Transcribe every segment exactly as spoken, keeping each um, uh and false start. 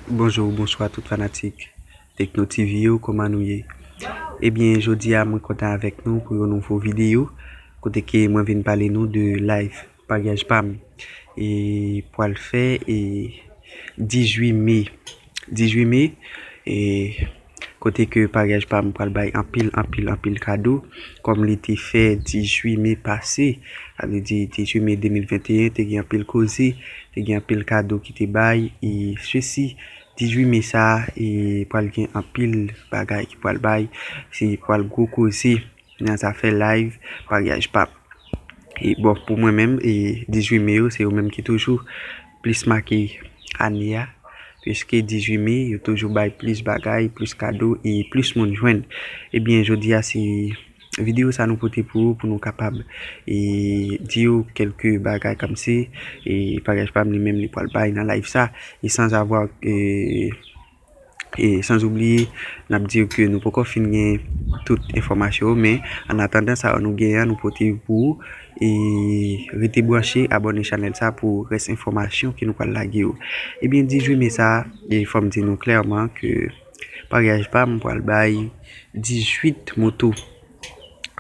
Bonjou, bonswa tout fanatik Tekno T V yo, kòman nou ye? Ebyen, jodi a mwen kontan avèk nou pou yon nouvo videyo, kote ke mwen vin pale nou de live paryaj pa m. E pwal fè e dizuit me. Dizuit me, e kote ke paryaj pa m pral bay anpil, anpil, anpil kado, kòm li te fè dizuit me pase. Sa vle di dizuit me de mil venteyen te gen anpil koze, te gen anpil kado ki te bay, e sesi, dizuit me sa, e pral gen anpil bagay ki pral bay, se pral gwo koze nan zafè live paryaj pa m. E bon, pou mwen menm, e dizuit me yo, se yo menm ki toujou plis make ane a, piske dizuit me, yo toujou bay plis bagay, plis kado, e plis moun jwenn. Ebyen, jodi a, se videyo sa nou pote pou ou, pou nou kapab, e di yo kèlke bagay kòmsi, e paryaj pa m li menm li pral bay nan live sa, e sans avoir, e, e sans oublier, n ap di ke nou poko fin gen tout enfòmasyon yo, men an atandan sa yo nou genyen an, nou pote yo pou ou, e rete branche, abòne chanèl sa pou rès enfòmasyon ke nou pral lage yo. Ebyen, dizuit me sa, e fò m di nou klèman ke paryaj pa m pral bay dizuit moto.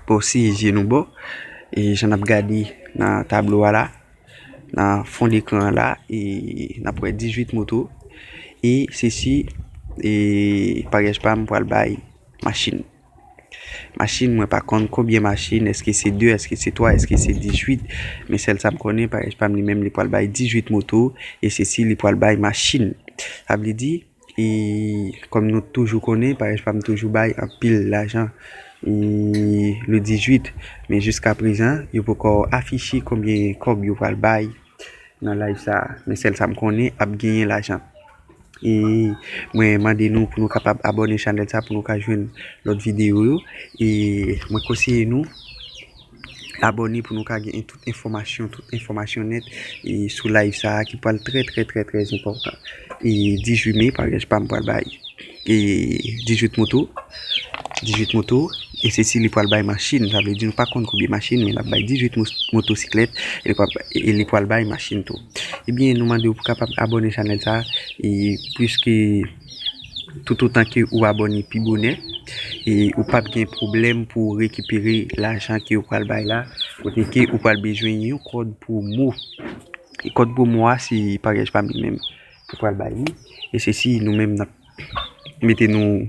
Bon, si je nou bon, e jan n ap gade nan tablo a la, nan fon dekran an la, e n ap wè dizuit moto, e sesi, e paryaj pa m pral bay machin. Machin, mwen pa konn konbyen machin, èske se de, èske se twa, èske se dizuit, men sèl sa m konnen, paryaj pa m li menm, li pral bay dizuit moto, e sesi, li pral bay machin. Sa vle di, e kòm nou toujou konnen, paryaj pa m toujou bay anpil lajan, e le dizuit, men jiska prezan, yo poko afiche konbyen kòb yo pral bay nan live sa, men sèl sa m konnen, ap genyen lajan. E mwen mande nou pou nou kapab abòne chanèl sa pou nou ka jwenn lòt videyo yo. E mwen konseye nou abòne pou nou ka gen tout enfòmasyon, tout enfòmasyon nèt, e sou live sa ki pral trè, trè, trè, trè enpòtan. E dizuit me, paryaj pa m pral bay, e dizuit moto, dizuit moto, e sesi li pral bay machin. Sa vle di nou pa konn konbyen machin, men l ap bay dizuit mos-, motosiklèt, e li pral, e li pral bay machin tou. Ebyen, nou mande w pou kapab abòne chanèl sa, e piske toutotan ke ou abòne pi bonè, e ou p ap gen pwoblèm pou rekipere lajan ke yo pral bay la, kote ke ou pral bezwen yon kòd pwomo. E kòd pwomo a, se paryaj pa m li menm ki pral bay li. E sesi, nou menm, n ap mete nou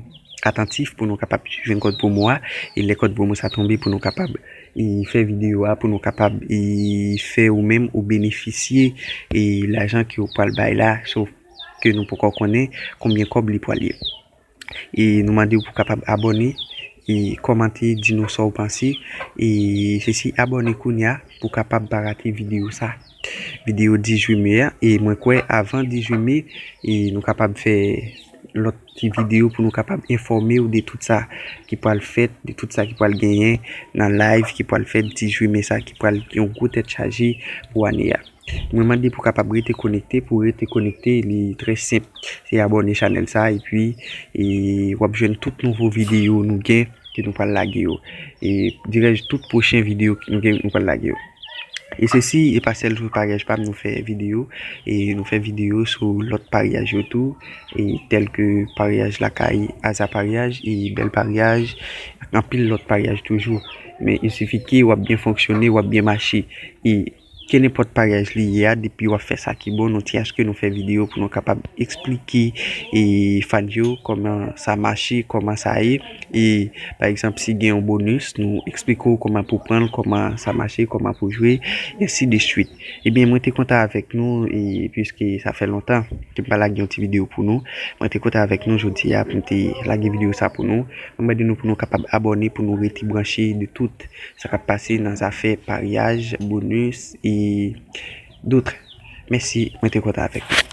atantif pou nou kapab jwenn kòd pwomo a. E lè kòd pwomo sa tonbe, pou nou kapab, e, fè videyo a, pou nou kapab, e, fè ou menm ou benefisye, e, lajan ke yo pral bay la, sof ke nou poko konnen konbyen kòb li pral ye. E nou mande w pou kapab abòne, e kòmante, di nou sa w panse. E sesi, abòne kounye a pou kapab pa rate videyo sa. Videyo dizuit me a. E mwen kwè avan dizuit me, e nou kapab fè lòt ti videyo pou nou kapab enfòme w de tout sa ki pral fèt, de tout sa ki pral genyen nan live ki pral fèt dizuit me sa, ki pral yon gwo tèt chaje pou ane a. Mwen mande pou kapab rete konekte. Pou rete konekte, li trè senp. Se abòne chanèl sa, epi, e, w ap jwenn tout nouvo videyo nou gen, ke nou pral lage yo. E dirèj tout pwochen videyo ke nou gen, nou pral lage yo. E sesi, e pa sèl sou paryaj pa m nou fè videyo, e nou fè videyo sou lòt paryaj yo tou, e tèl ke paryaj lakay, Aza Paryaj, e Bèl Paryaj, ak anpil lòt paryaj toujou. Men il sifi ke w ap byen fonksyone, w ap byen mache. E kenenpòt paryaj li ye a, depi w ap fè sa ki bon, nou ti achte nou fè videyo pou nou kapab eksplike, e, fan yo kòman sa mache, kòman sa ye. E, pa egzanp, si gen yon bonis, nou eksplike w kòman pou pran l, kòman sa mache, kòman pou jwe, ensi de suit. Ebyen, mwen te kontan avèk nou, e, piske sa fè lontan ke m pa lage yon ti videyo pou nou. Mwen te kontan avèk nou jodi a pou m te lage videyo sa pou nou. Mwen mande nou pou nou kapab abòne, pou nou rete branche de tout sa k ap pase nan zafè paryaj, bonis e dòt. Mèsi, mwen te kontan avèk nou.